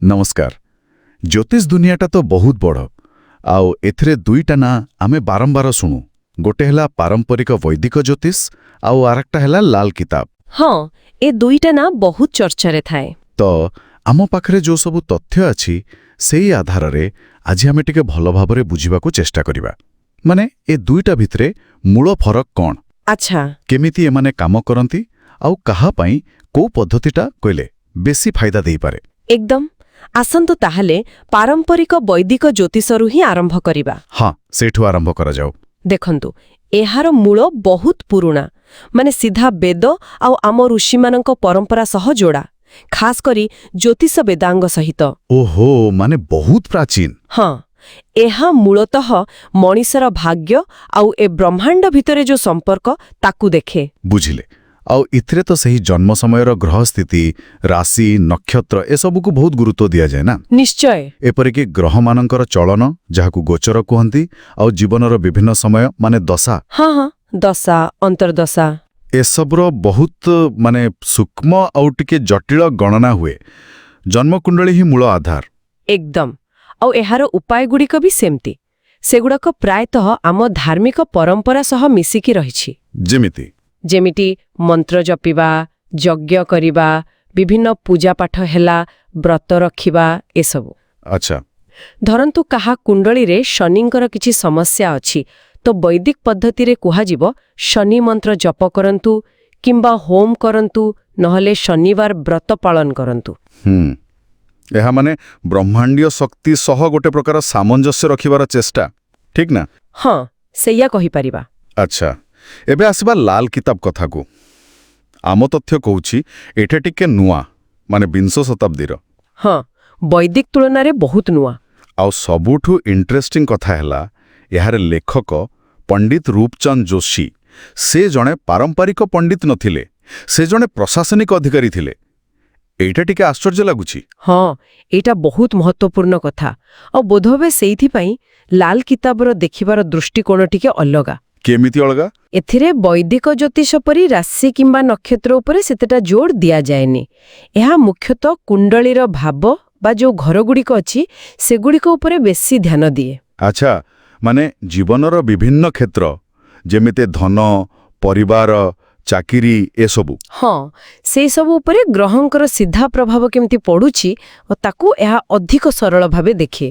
ନମସ୍କାର। ଜ୍ୟୋତିଷ ଦୁନିଆଟା ତ ବହୁତ ବଡ଼, ଆଉ ଏଥିରେ ଦୁଇଟା ନାଁ ଆମେ ବାରମ୍ବାର ଶୁଣୁ। ଗୋଟେ ହେଲା ପାରମ୍ପରିକ ବୈଦିକ ଜ୍ୟୋତିଷ, ଆଉ ଆରଟା ହେଲା ଲାଲ କିତାବ। ହଁ, ଏ ଦୁଇଟା ନାଁ ବହୁତ ଚର୍ଚ୍ଚାରେ ଥାଏ। ତ ଆମ ପାଖରେ ଯେଉଁ ସବୁ ତଥ୍ୟ ଅଛି, ସେଇ ଆଧାରରେ ଆଜି ଆମେ ଟିକେ ଭଲ ଭାବରେ ବୁଝିବାକୁ ଚେଷ୍ଟା କରିବା, ମାନେ ଏ ଦୁଇଟା ଭିତରେ ମୂଳ ଫରକ କ'ଣ, କେମିତି ଏମାନେ କାମ କରନ୍ତି, ଆଉ କାହା ପାଇଁ କୋଉ ପଦ୍ଧତିଟା କହିଲେ ବେଶୀ ଫାଇଦା ଦେଇପାରେ। ଏକଦମ। ଆସନ୍ତୁ ତାହେଲେ, ପାରମ୍ପରିକ ବୈଦିକ ଜ୍ୟୋତିଷରୁ ହିଁ ଆରମ୍ଭ କରିବା। ହଁ, ସେଇଠୁ ଆରମ୍ଭ କରାଯାଉ। ଦେଖନ୍ତୁ, ଏହାର ମୂଳ ବହୁତ ପୁରୁଣା, ମାନେ ସିଧା ବେଦ ଆଉ ଆମ ଋଷିମାନଙ୍କ ପରମ୍ପରା ସହ ଯୋଡ଼ା, ଖାସ୍ କରି ଜ୍ୟୋତିଷ ବେଦାଙ୍ଗ ସହିତ। ଓହୋ, ମାନେ ବହୁତ ପ୍ରାଚୀନ। ହଁ, ଏହା ମୂଳତଃ ମଣିଷର ଭାଗ୍ୟ ଆଉ ଏ ବ୍ରହ୍ମାଣ୍ଡ ଭିତରେ ଯୋଉ ସମ୍ପର୍କ, ତାକୁ ଦେଖେ। ବୁଝିଲେ। ଆଉ ଏଥିରେ ତ ସେହି ଜନ୍ମ ସମୟର ଗ୍ରହ ସ୍ଥିତି, ରାଶି, ନକ୍ଷତ୍ର, ଏସବୁକୁ ବହୁତ ଗୁରୁତ୍ୱ ଦିଆଯାଏ ନା? ନିଶ୍ଚୟ। ଏପରିକି ଗ୍ରହମାନଙ୍କର ଚଳନ, ଯାହାକୁ ଗୋଚର କୁହନ୍ତି, ଆଉ ଜୀବନର ବିଭିନ୍ନ ସମୟ, ମାନେ ଦଶା। ହଁ ହଁ ଦଶା, ଅନ୍ତର୍ଦଶା। ଏସବୁର ବହୁତ ମାନେ ସୂକ୍ଷ୍ମ ଆଉ ଟିକେ ଜଟିଳ ଗଣନା ହୁଏ। ଜନ୍ମକୁଣ୍ଡଳୀ ହିଁ ମୂଳ ଆଧାର। ଏକଦମ। ଆଉ ଏହାର ଉପାୟଗୁଡ଼ିକ ବି ସେମିତି। ସେଗୁଡ଼ାକ ପ୍ରାୟତଃ ଆମ ଧାର୍ମିକ ପରମ୍ପରା ସହ ମିଶିକି ରହିଛି। ଯେମିତି? ଯେମିତି ମନ୍ତ୍ର ଜପିବା, ଯଜ୍ଞ କରିବା, ବିଭିନ୍ନ ପୂଜାପାଠ ହେଲା, ବ୍ରତ ରଖିବା, ଏସବୁ। ଧରନ୍ତୁ କାହା କୁଣ୍ଡଳୀରେ ଶନିଙ୍କର କିଛି ସମସ୍ୟା ଅଛି, ତ ବୈଦିକ ପଦ୍ଧତିରେ କୁହାଯିବ ଶନି ମନ୍ତ୍ର ଜପ କରନ୍ତୁ କିମ୍ବା ହୋମ କରନ୍ତୁ, ନହେଲେ ଶନିବାର ବ୍ରତ ପାଳନ କରନ୍ତୁ। ଏହା ମାନେ ବ୍ରହ୍ମାଣ୍ଡୀୟ ଶକ୍ତି ସହ ଗୋଟେ ପ୍ରକାର ସାମଞ୍ଜସ୍ୟ ରଖିବାର ଚେଷ୍ଟା, ଠିକ୍ ନା? ହଁ, ସେଇଆ କହିପାରିବା। ଆଚ୍ଛା, ଏବେ ଆସିବା ଲାଲ କିତାବ କଥାକୁ। ଆମ ତଥ୍ୟ କହୁଛି ଏଇଟା ଟିକେ ନୂଆ, ମାନେ ବିଂଶ ଶତାବ୍ଦୀର। ହଁ, ବୈଦିକ ତୁଳନାରେ ବହୁତ ନୂଆ। ଆଉ ସବୁଠୁ ଇଣ୍ଟରେଷ୍ଟିଂ କଥା ହେଲା, ଏହାର ଲେଖକ ପଣ୍ଡିତ ରୂପଚନ୍ଦ ଯୋଶୀ, ସେ ଜଣେ ପାରମ୍ପରିକ ପଣ୍ଡିତ ନଥିଲେ। ସେ ଜଣେ ପ୍ରଶାସନିକ ଅଧିକାରୀ ଥିଲେ। ଏଇଟା ଟିକେ ଆଶ୍ଚର୍ଯ୍ୟ ଲାଗୁଛି। ହଁ, ଏଇଟା ବହୁତ ମହତ୍ତ୍ୱପୂର୍ଣ୍ଣ କଥା। ଆଉ ବୋଧହୁଏ ସେଇଥିପାଇଁ ଲାଲ କିତାବର ଦେଖିବାର ଦୃଷ୍ଟିକୋଣ ଟିକେ ଅଲଗା। କେମିତି ଅଲଗା? ଏଥିରେ ବୈଦିକ ଜ୍ୟୋତିଷ ପରି ରାଶି କିମ୍ବା ନକ୍ଷତ୍ର ଉପରେ ସେତେଟା ଜୋର ଦିଆଯାଏନି। ଏହା ମୁଖ୍ୟତଃ କୁଣ୍ଡଳୀର ଭାବ ବା ଯୋଉ ଘରଗୁଡ଼ିକ ଅଛି, ସେଗୁଡ଼ିକ ଉପରେ ବେଶୀ ଧ୍ୟାନ ଦିଏ। ଆଚ୍ଛା, ମାନେ ଜୀବନର ବିଭିନ୍ନ କ୍ଷେତ୍ର, ଯେମିତି ଧନ, ପରିବାର, ଚାକିରି, ଏସବୁ। ହଁ, ସେସବୁ ଉପରେ ଗ୍ରହଙ୍କର ସିଧା ପ୍ରଭାବ କେମିତି ପଡୁଛି ଓ ତାକୁ ଏହା ଅଧିକ ସରଳ ଭାବେ ଦେଖେ।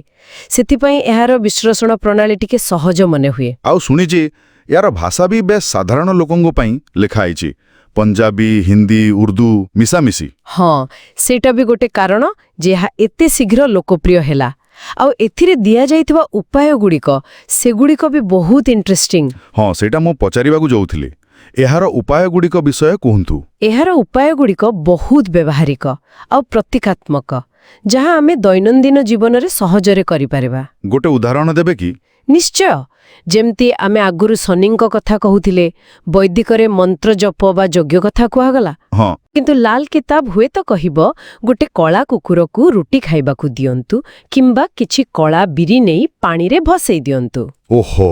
ସେଥିପାଇଁ ଏହାର ବିଶ୍ଳେଷଣ ପ୍ରଣାଳୀ ଟିକେ ସହଜ ମନେ ହୁଏ। ଆଉ ଶୁଣିଛି ଏହାର ଭାଷା ବି ବେଶ ସାଧାରଣ ଲୋକଙ୍କ ପାଇଁ ଲେଖା ହେଇଛି, ପଞ୍ଜାବୀ, ହିନ୍ଦୀ, ଉର୍ଦ୍ଦୁ ମିଶାମିଶି। ହଁ, ସେଇଟା ବି ଗୋଟେ କାରଣ ଯେ ଏହା ଏତେ ଶୀଘ୍ର ଲୋକପ୍ରିୟ ହେଲା। ଆଉ ଏଥିରେ ଦିଆଯାଇଥିବା ଉପାୟଗୁଡ଼ିକ, ସେଗୁଡ଼ିକ ବି ବହୁତ ଇଣ୍ଟରେଷ୍ଟିଂ। ହଁ, ସେଇଟା ମୁଁ ପଚାରିବାକୁ ଯାଉଥିଲି। ଏହାର ଉପାୟଗୁଡ଼ିକ ବିଷୟ କୁହନ୍ତୁ। ଏହାର ଉପାୟଗୁଡ଼ିକ ବହୁତ ବ୍ୟବହାରିକ ଆଉ ପ୍ରତୀକାତ୍ମକ, ଯାହା ଆମେ ଦୈନନ୍ଦିନ ଜୀବନରେ ସହଜରେ କରିପାରିବା। ଗୋଟେ ଉଦାହରଣ ଦେବେ କି? ନିଶ୍ଚୟ। ଯେମିତି ଆମେ ଆଗରୁ ଶନିଙ୍କ କଥା କହୁଥିଲେ, ବୈଦିକରେ ମନ୍ତ୍ର ଜପ ବା ଯଜ୍ଞ କଥା କୁହାଗଲା। କିନ୍ତୁ ଲାଲ କିତାବ ହୁଏତ କହିବ, ଗୋଟେ କଳା କୁକୁରକୁ ରୁଟି ଖାଇବାକୁ ଦିଅନ୍ତୁ କିମ୍ବା କିଛି କଳା ବିରି ନେଇ ପାଣିରେ ଭସେଇ ଦିଅନ୍ତୁ। ଓହୋ,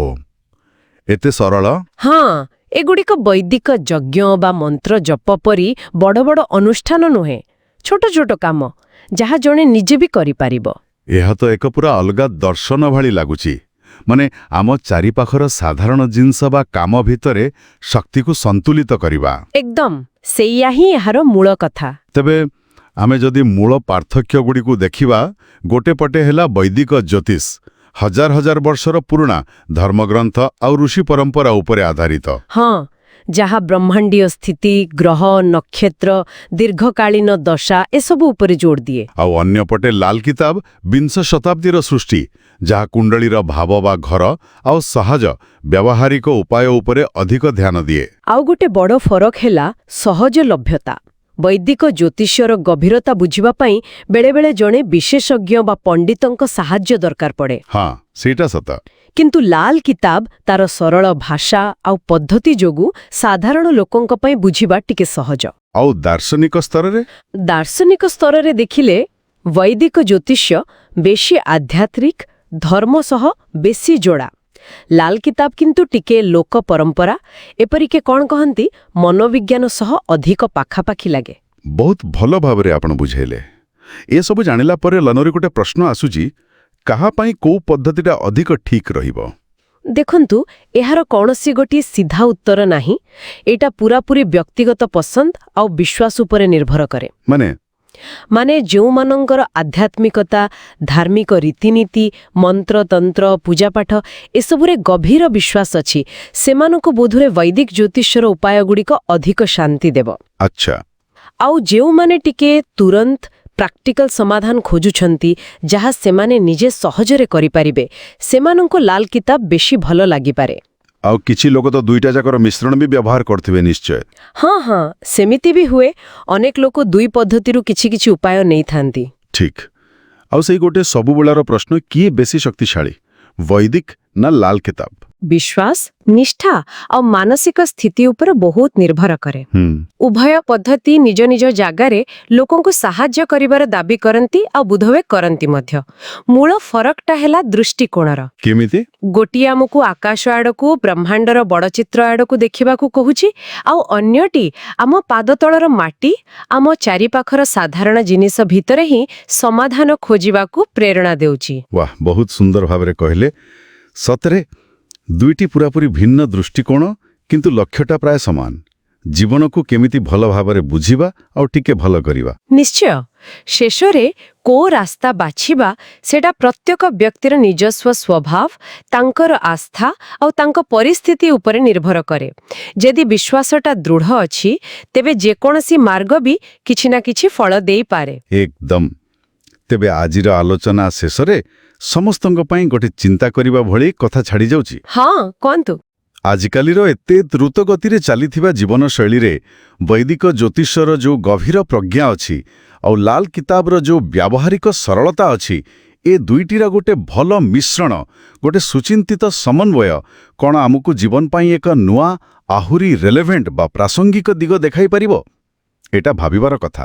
ଏତେ ସରଳ! ହଁ, ଏଗୁଡ଼ିକ ବୈଦିକ ଯଜ୍ଞ ବା ମନ୍ତ୍ର ଜପ ପରି ବଡ଼ ବଡ଼ ଅନୁଷ୍ଠାନ ନୁହେଁ। ଛୋଟ ଛୋଟ କାମ, ଯାହା ଜଣେ ନିଜେ ବି କରିପାରିବ। ଏହା ତ ଏକ ପୁରା ଅଲଗା ଦର୍ଶନ ଭଳି ଲାଗୁଛି, ମାନେ ଆମ ଚାରିପାଖର ସାଧାରଣ ଜିନିଷ ବା କାମ ଭିତରେ ଶକ୍ତିକୁ ସନ୍ତୁଳିତ କରିବା। ଏକଦମ, ସେଇଆ ହିଁ ଏହାର ମୂଳ କଥା। ତେବେ ଆମେ ଯଦି ମୂଳ ପାର୍ଥକ୍ୟଗୁଡ଼ିକୁ ଦେଖିବା, ଗୋଟେ ପଟେ ହେଲା ବୈଦିକ ଜ୍ୟୋତିଷ, ହଜାର ହଜାର ବର୍ଷର ପୁରୁଣା ଧର୍ମଗ୍ରନ୍ଥ ଆଉ ଋଷି ପରମ୍ପରା ଉପରେ ଆଧାରିତ। ହଁ, ଯାହା ବ୍ରହ୍ମାଣ୍ଡୀୟ ସ୍ଥିତି, ଗ୍ରହ, ନକ୍ଷତ୍ର, ଦୀର୍ଘକାଳୀନ ଦଶା, ଏସବୁ ଉପରେ ଜୋର ଦିଏ। ଆଉ ଅନ୍ୟପଟେ ଲାଲ କିତାବ, ବିଂଶ ଶତାବ୍ଦୀର ସୃଷ୍ଟି, ଯାହା କୁଣ୍ଡଳୀର ଭାବ ବା ଘର ଆଉ ସହଜ ବ୍ୟବହାରିକ ଉପାୟ ଉପରେ ଅଧିକ ଧ୍ୟାନ ଦିଏ। ଆଉ ଗୋଟେ ବଡ଼ ଫରକ ହେଲା ସହଜଲଭ୍ୟତା। ବୈଦିକ ଜ୍ୟୋତିଷର ଗଭୀରତା ବୁଝିବା ପାଇଁ ବେଳେବେଳେ ଜଣେ ବିଶେଷଜ୍ଞ ବା ପଣ୍ଡିତଙ୍କ ସାହାଯ୍ୟ ଦରକାର ପଡ଼େ। ହଁ, ସେଇଟା ସତ। କିନ୍ତୁ ଲାଲ କିତାବ ତାର ସରଳ ଭାଷା ଆଉ ପଦ୍ଧତି ଯୋଗୁଁ ସାଧାରଣ ଲୋକଙ୍କ ପାଇଁ ବୁଝିବା ଟିକେ ସହଜ। ଆଉ ଦାର୍ଶନିକ ସ୍ତରରେ? ଦାର୍ଶନିକ ସ୍ତରରେ ଦେଖିଲେ ବୈଦିକ ଜ୍ୟୋତିଷ ବେଶୀ ଆଧ୍ୟାତ୍ମିକ, ଧର୍ମ ସହ ବେଶୀ ଯୋଡ଼ା। ଲାଲ କିତାବ କିନ୍ତୁ ଟିକେ ଲୋକ ପରମ୍ପରା, ଏପରିକି କ'ଣ କହନ୍ତି, ମନୋବିଜ୍ଞାନ ସହ ଅଧିକ ପାଖାପାଖି ଲାଗେ। ବହୁତ ଭଲ ଭାବରେ ଆପଣ ବୁଝେଇଲେ। ଏସବୁ ଜାଣିଲା ପରେ ମନରେ ଗୋଟେ ପ୍ରଶ୍ନ ଆସୁଛି, କାହା ପାଇଁ କୋଉ ପଦ୍ଧତିଟା ଅଧିକ ଠିକ୍ ରହିବ? ଦେଖନ୍ତୁ, ଏହାର କୌଣସି ଗୋଟିଏ ସିଧା ଉତ୍ତର ନାହିଁ। ଏଇଟା ପୁରାପୁରି ବ୍ୟକ୍ତିଗତ ପସନ୍ଦ ଆଉ ବିଶ୍ୱାସ ଉପରେ ନିର୍ଭର କରେ। ମାନେ? ମାନେ ଯେଉଁମାନଙ୍କର ଆଧ୍ୟାତ୍ମିକତା, ଧାର୍ମିକ ରୀତିନୀତି, ମନ୍ତ୍ରତନ୍ତ୍ର, ପୂଜାପାଠ ଏସବୁରେ ଗଭୀର ବିଶ୍ୱାସ ଅଛି, ସେମାନଙ୍କୁ ବୋଧହୁଏ ବୈଦିକ ଜ୍ୟୋତିଷର ଉପାୟଗୁଡ଼ିକ ଅଧିକ ଶାନ୍ତି ଦେବ। ଆଉ ଯେଉଁମାନେ ଟିକେ ତୁରନ୍ତ ପ୍ରାକ୍ଟିକାଲ ସମାଧାନ ଖୋଜୁଛନ୍ତି, ଯାହା ସେମାନେ ନିଜେ ସହଜରେ କରିପାରିବେ, ସେମାନଙ୍କୁ ଲାଲ କିତାବ ବେଶୀ ଭଲ ଲାଗିପାରେ। ଆଉ କିଛି ଲୋକ ତ ଦୁଇଟା ଯାକର ମିଶ୍ରଣ ବି ବ୍ୟବହାର କରୁଥିବେ ନିଶ୍ଚୟ। ହଁ, ସେମିତି ବି ହୁଏ। ଅନେକ ଲୋକ ଦୁଇ ପଦ୍ଧତିରୁ କିଛି କିଛି ଉପାୟ ନେଇଥାନ୍ତି। ଠିକ୍। ଆଉ ସେଇ ଗୋଟେ ସବୁବେଳର ପ୍ରଶ୍ନ, କିଏ ବେଶୀ ଶକ୍ତିଶାଳୀ, ବୈଦିକ ନା ଲାଲ କିତାବ? ବିଶ୍ୱାସ, ନିଷ୍ଠା ଆଉ ମାନସିକ ସ୍ଥିତି ଉପରେ ବହୁତ ନିର୍ଭର କରେ। ଉଭୟ ପଦ୍ଧତି ନିଜ ନିଜ ଜାଗାରେ ଲୋକଙ୍କୁ ସାହାଯ୍ୟ କରିବାର ଦାବି କରନ୍ତି ଆଉ ବୋଧହୁଏ କରନ୍ତି ମଧ୍ୟ। ମୂଳ ଫରକଟା ହେଲା ଦୃଷ୍ଟିକୋଣର। କେମିତି? ଗୋଟିଏ ଆମକୁ ଆକାଶ ଆଡ଼କୁ, ବ୍ରହ୍ମାଣ୍ଡର ବଡ଼ ଚିତ୍ର ଆଡ଼କୁ ଦେଖିବାକୁ କହୁଛି, ଆଉ ଅନ୍ୟଟି ଆମ ପାଦତଳର ମାଟି, ଆମ ଚାରିପାଖର ସାଧାରଣ ଜିନିଷ ଭିତରେ ହିଁ ସମାଧାନ ଖୋଜିବାକୁ ପ୍ରେରଣା ଦେଉଛି। ବାଃ, ବହୁତ ସୁନ୍ଦର ଭାବରେ କହିଲେ। ସତରେ ଦୁଇଟି ପୁରାପୁରି ଭିନ୍ନ ଦୃଷ୍ଟିକୋଣ, କିନ୍ତୁ ଲକ୍ଷ୍ୟଟା ପ୍ରାୟ ସମାନ, ଜୀବନକୁ କେମିତି ଭଲ ଭାବରେ ବୁଝିବା ଆଉ ଟିକେ ଭଲ କରିବା। ନିଶ୍ଚୟ। ଶେଷରେ କୋଉ ରାସ୍ତା ବାଛିବା, ସେଟା ପ୍ରତ୍ୟେକ ବ୍ୟକ୍ତିର ନିଜସ୍ୱ ସ୍ୱଭାବ, ତାଙ୍କର ଆସ୍ଥା ଆଉ ତାଙ୍କ ପରିସ୍ଥିତି ଉପରେ ନିର୍ଭର କରେ। ଯଦି ବିଶ୍ୱାସଟା ଦୃଢ଼ ଅଛି, ତେବେ ଯେକୌଣସି ମାର୍ଗ ବି କିଛି ନା କିଛି ଫଳ ଦେଇପାରେ। ଏକଦମ। ତେବେ ଆଜିର ଆଲୋଚନା ଶେଷରେ ସମସ୍ତଙ୍କ ପାଇଁ ଗୋଟେ ଚିନ୍ତା କରିବା ଭଳି କଥା ଛାଡ଼ି ଯାଉଛି। ହଁ, କୁହନ୍ତୁ। ଆଜିକାଲିର ଏତେ ଦ୍ରୁତ ଗତିରେ ଚାଲିଥିବା ଜୀବନଶୈଳୀରେ ବୈଦିକ ଜ୍ୟୋତିଷର ଯୋଉ ଗଭୀର ପ୍ରଜ୍ଞା ଅଛି ଆଉ ଲାଲ କିତାବର ଯୋଉ ବ୍ୟାବହାରିକ ସରଳତା ଅଛି, ଏ ଦୁଇଟିର ଗୋଟେ ଭଲ ମିଶ୍ରଣ, ଗୋଟେ ସୁଚିନ୍ତିତ ସମନ୍ୱୟ କ'ଣ ଆମକୁ ଜୀବନ ପାଇଁ ଏକ ନୂଆ, ଆହୁରି ରେଲେଭେଣ୍ଟ ବା ପ୍ରାସଙ୍ଗିକ ଦିଗ ଦେଖାଇ ପାରିବ? ଏଇଟା ଭାବିବାର କଥା।